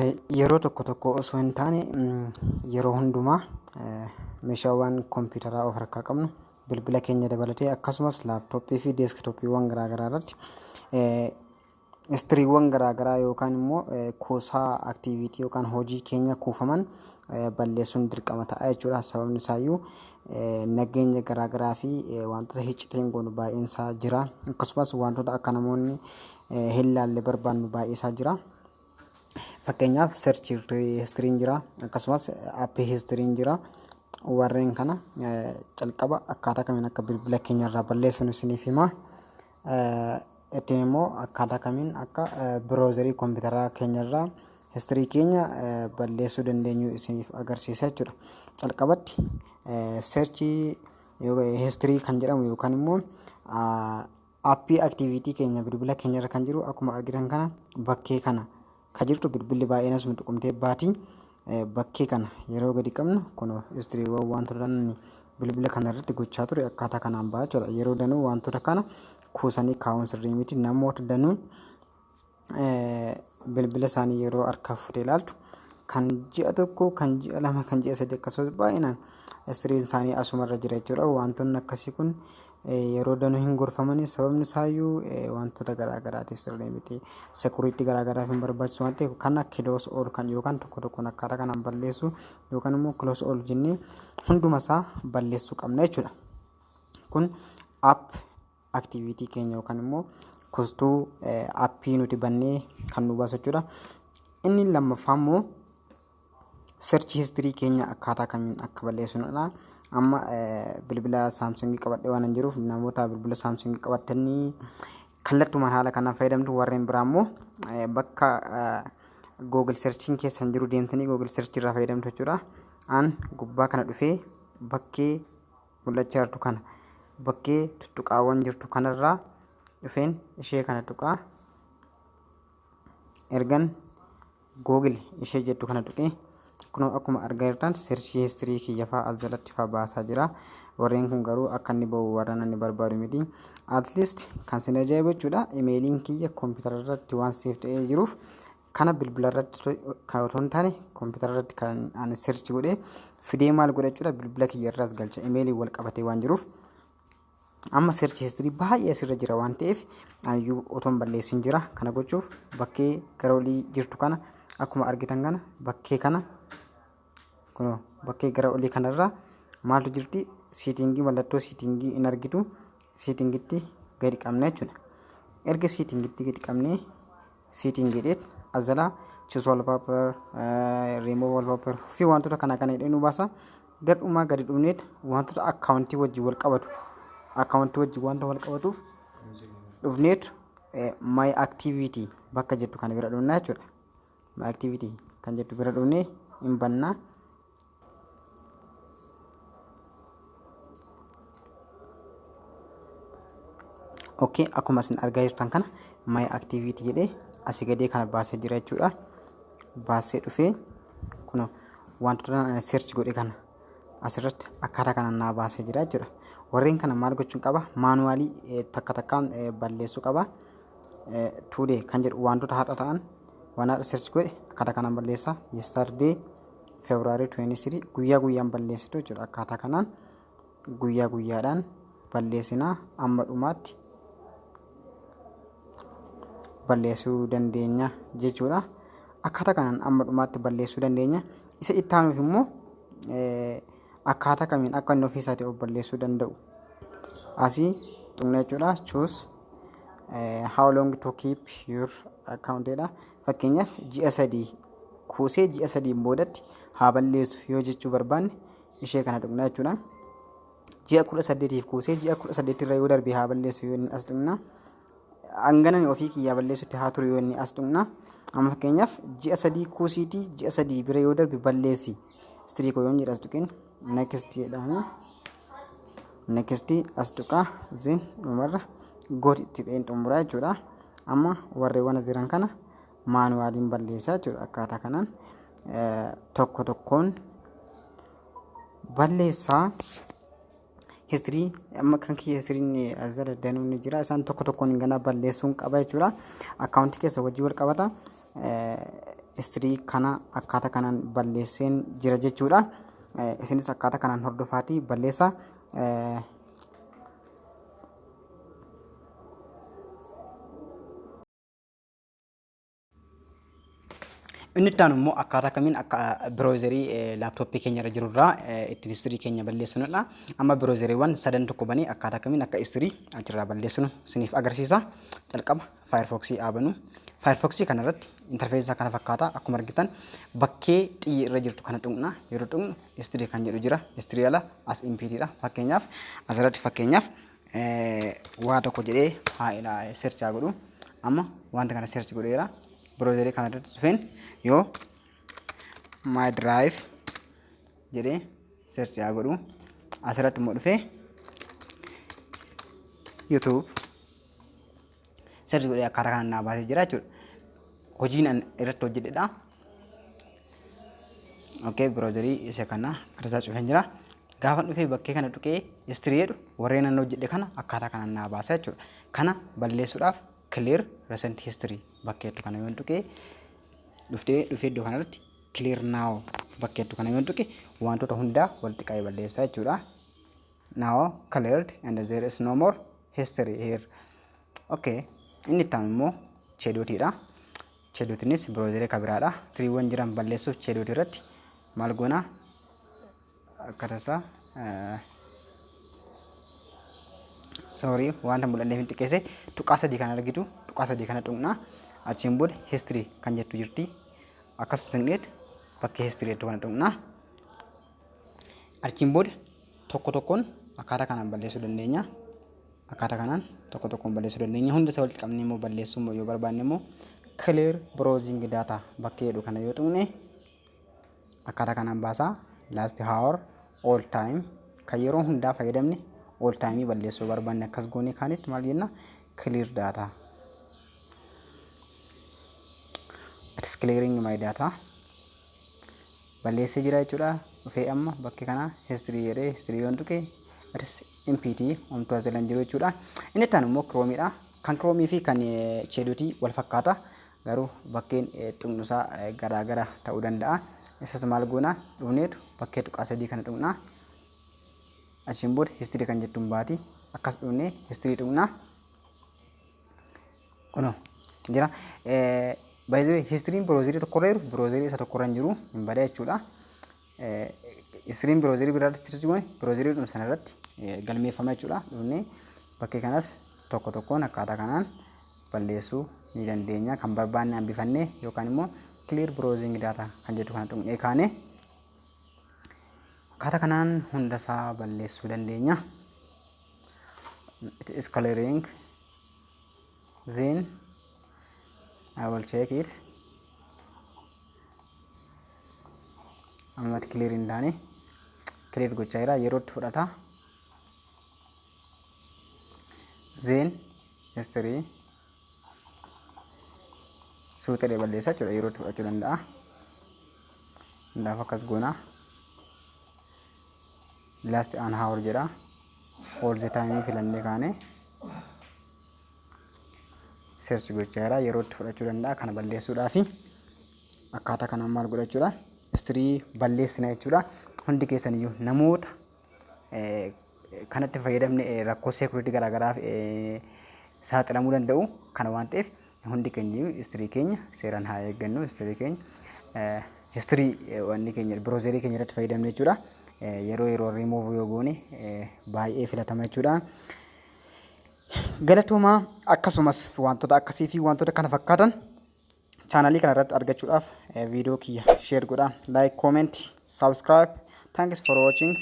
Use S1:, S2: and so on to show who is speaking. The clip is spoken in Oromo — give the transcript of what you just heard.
S1: Yeroo tokko tokko osoo hin taane yeroo hundumaa meeshaawwan kompiitaraa of harkaa qabnu, bilbila keenya dabalatee, akkasumas laaptooppii fi deeskitooppiiwwan garaagaraa irratti historyiiwwan garaagaraa yookaan immoo kuusaa activity yookaan hojii keenya kuufaman balleessuun dirqama ta'a jechuudha. Sababni isaayyuu nageenya garaagaraa fi wantoota hicciteen goonu baay'een isaa jira. Akkasumas wantoota akka namoonni hin laalle barbaannu baay'ee isaa jira. Fakkeenyaaf, search historyn jira, akkasumas app historyn jira. Warreen kana calqaba akkaataa kamiin akka bilbila keenya irraa balleessinu isiniif hima. Ittiin immoo akkaataa kamiin akka browserii kompiitaraa keenya irraa history keenya balleessuu dandeenyu isiniif agarsiisa jechuudha. Calqabatti search history kan jedhamu yookaan immoo app activity keenya bilbila keenya irra kan jiru, akkuma argitan kana, bakkee kana ka jirtu, bilbilli baay'een asuma tuqumtee baatii. Bakkee kana yeroo gadi qabnu, kun historyiiwwan wantoota inni bilbila kana irratti gochaa ture akkaataa kanaan ba'a jechuudha. Yeroo danuu wantoota kana kuusanii kaa'uun sirrii miti. Namoota danuun bilbila isaanii yeroo harkaa fuutee ilaaltu, kan ji'a 1, kan ji'a 2, kan ji'a 3, akkasumas baay'inaan historyn isaanii asumarra jira jechuudha. Wantoonni akkasii kun yeroo danuu hin gorfamanii. Sababni isaayyuu wantoota garaagaraatiif sirrii miti. Security garaagaraaf hin barbaachisu waan ta'eef, kana close all kan yookaan tokko tokkoon akkaataa kanaan balleessu yookaan immoo close all jennee hunduma isaa balleessuu qabna jechuudha. Kun app activity keenya yookaan immoo kustuu appii nuti bannee kan nu baasu jechuudha. Inni lammaffaa immoo search history keenya akkaataa kamiin akka balleessinudha. Amma bilbila Samsungii qabadhee waan hin jiruuf, namoota bilbila Samsungii qabatanii kallattumaan haala kanaan fayyadamtu. Warreen biraa immoo bakka Google searchiin keessan jiru deemtanii Google search irraa fayyadamtu jechuudha. An gubbaa kana dhufee bakkee mul'achaa jirtu kana, bakkee tuttuqaawwan jirtu kanarraa dhufeen ishee kana tuqaa. Ergan Google ishee jettu kana tuqee, kun akkuma argaa jirtan search history kiyya fa'aa as jalatti fa'aa baasaa jira. Warreen kun garuu akka inni bahu warra inni barbaadu miti. At least kan sin ajaa'ibu jechuudha, emailiin kiyya kompiitara irratti waan save ta'ee jiruuf, kana bilbila irratti kan otoo hin taane kompiitara irratti kan ani search godhee fidee maal godha jechuudha, bilbila kiyya irraas galcha, emailiin wal qabatee waan jiruuf. Amma search history baay'ee asirra jira waan ta'eef, aniyyuu otoon balleessin jira. Kana gochuuf bakkee gara olii jirtu kana, akkuma argitan kana, bakkee kana, kunoo bakkee gara olii kanarra maaltu jirti? Settingii, mallattoo settingii in argitu. Settingitti gadi qabna jechuudha. Erga settingitti gadi qabnee, setting jedheet as jalaa choose wallpaper, remove wallpaper fi wantoota kana kana jedhee nu baasa. Gadhumaa gadi dhufneet wantoota accountii wajjin wal qabatu, accountii wajjin wanta wal qabatuuf dhufneet my activity bakka jettu kana bira dhufnaa jechuudha. My activity kan jettu bira dhufnee hin bannaa. Okay, akkuma isin argaa jirtan kana, my activity jedhee asii gadee kana baasee jira jechuudha. Baasee dhufee kun wantoota ani search godhe kana asirratti akkaataa kanaan naa baasee jira jechuudha. Warreen kana maal gochuun qaba? Manually takka takkaan balleessuu qaba. Today kan jedhu wantoota har'a ta'an, waan har'a search godhe akkaataa kanaan balleessa. Yesterday, February 23, guyyaa guyyaan balleessitu jechuudha. Akkaataa kanaan guyyaa guyyaadhaan balleessinaa, amma dhumaatti balleessuu dandeenya jechuudha. Akkaataa kanaan amma dhumaatti balleessuu dandeenya. Isa itti aanuuf immoo akkaataa kamiin akka inni ofiisaatii of balleessuu danda'u asii tuqna jechuudha. Choose how long to keep your account jedha. Fakkeenyaaf, ji'a 3 kuusee ji'a 3n boodatti haa balleessu yoo jechuu barbaanne, ishee kana tuqna jechuudha. Ji'a 18f kuusee ji'a 18 irra yoo darbe haa balleessu yoo inni, as tuqna. Hanganan ofii kiyyaa balleessutti haa turu yoo inni, as tuqna. Amma fakkeenyaaf ji'a 3 kuusiitii ji'a 3 bira yoo darbe balleessi history koo yoon jedhe, as tuqin next jedhaani, next as tuqaa, then dhumarra got itti dheen xumuraa jechuudha. Amma warreewwan as jiran kana manuallyn balleessaa jechuudha. Akkaataa kanaan tokko tokkoon balleessaa. History amma kan kiyya historyn as jala danuun ni jira. Isaan tokko tokkoon ganaa balleessuun qaba jechuudha. Accountii keessa wajjin wal qabata. History kana akkaataa kanaan balleesseen jira jechuudha. Isinis akkaataa kanaan hordofaatii balleessa. Inni itti aanu immoo akkaataa kamiin akka browserii laptopii keenya irra jiru irraa ittiin history keenya balleessinudha. Amma browseriiwwan sadan tokko banee akkaataa kamiin akka history achirraa balleessinu isiniif agarsiisa. Calqaba Firefoxii dhaabanu. Firefoxii kana irratti interfaceii kana fakkaata. Akkuma argitan bakkee xiyyi irra jirtu kana tuqna. Yeroo tuqnu history kan jedhu jira. History ala as empty dha. Fakkeenyaaf asirratti fakkeenyaaf waa tokko jedhee haa ilaa search haa godhu. Amma wanta kana search godheera. Browserii kana irratti dhufeen yoo my drive jedhee search haa godhu. Asirratti immoo dhufee YouTube search godhee akkaataa kanaan naa baasee jira jechuudha. Hojiin an irratti hojjedhedha. Okay, browserii isa kana akka tasaa cufeen jira. Gaafa dhufee bakkee kana tuqee history jedhu, warreen an hojjedhe kana akkaataa kanaan naa baasa jechuudha. Kana balleessuudhaaf clear recent history bakkeettu kana yoon tuqee, dhuftee dhufee iddoo kanarratti clear now bakkeettu kana yoon tuqe, wantoota hundaa walitti qabee balleessa jechuudha. Now cleared and there is no more history here. Okay, inni itti aanu immoo Chedotiidha. Chedotiinis browserii kan biraadha. Historyiiwwan jiran balleessuuf Chedotii irratti maal goona? Akka tasaa, sorry, wanta mul'anneef hin xiqqeesse. Tuqaa sadii kan argitu, tuqaa sadii kana tuqna. Achiin booda history kan jettu jirti. Akkas sinqeet bakkee history jettu kana tuqna. Achiin booda tokko tokkoon akkaataa kanaan balleessuu dandeenya. Akkaataa kanaan tokko tokkoon balleessuu dandeenya. Hunda isaa walitti qabnee immoo balleessuu yoo barbaanne immoo clear browsing data bakkee jedhu kana yoo tuqne, akkaataa kanaan baasaa. Last hour, all time, kan yeroo hundaa fayyadamne, all time balleessuu barbaanne akkas goonee kaanitti maal jenna? Clear data. It's clearing my data. Balleessee jira jechuudha. Dhufee amma bakkee kana history jedhee history yoon tuqe, it's empty, homtuu as jalan jiru jechuudha. Inni itti aanu immoo Chromeiidha. Kan Chromeii fi kan Chedotii wal fakkaata. Garuu bakkeen tuqnusaa garaa gara ta'uu danda'a. Isas maal goona? Dhufneetu bakkee tuqaa sadii kana tuqna. Achiin booda history kan jettuun baati. Akkas dhufnee history tuqna. Kunoo jira. Baay'ee historyn browserii tokkorra jiru browserii isa tokkorra hin jiru, hin bada jechuudha. Historyn browserii biraatti search goone browserii dhuma sanarratti galmeeffama jechuudha. Dhufnee bakkee kanas tokko tokkoon akkaataa kanaan balleessuu ni dandeenya. Kan barbaanne hambifannee yookaan immoo clear browsing data kan jedhu kana tuqnee kaane akkaataa kanaan hundasaa balleessuu dandeenya. It is clearing. Then I will check it. Ammatti clear hin taane, clear gochaa jira, yeroo itti fudhata. Then history suuta balleessaa jechuudha, yeroo itti fudhachuu danda'a. Hundaaf akkas goona. Last an hour jedha. All the time filannee kaane search gochaa jira, yeroo itti fudhachuu danda'a. Kana balleessuudhaafi akkaataa kanaan maal godhachuudha? History balleessina jechuudha. Hundi keessan iyyuu namoota kanatti fayyadamne rakkoo security garaagaraaf saaxilamuu danda'u. Kana waan ta'eef hundi keenya iyyuu history keenya seeraan haa eeggannu. History keenya, history wanni keenya browserii keenya irratti fayyadamne jechuudha. Yeroo yeroo rimuuf yoo goone baay'ee filatama jechuudha. Galatoomaa. Akkasumas wantoota akkasii fi wantoota kana fakkaatan channelii kana irratti argachuudhaaf viidiyoo kiyya share godhaa, like, comment, subscribe. Thanks for watching.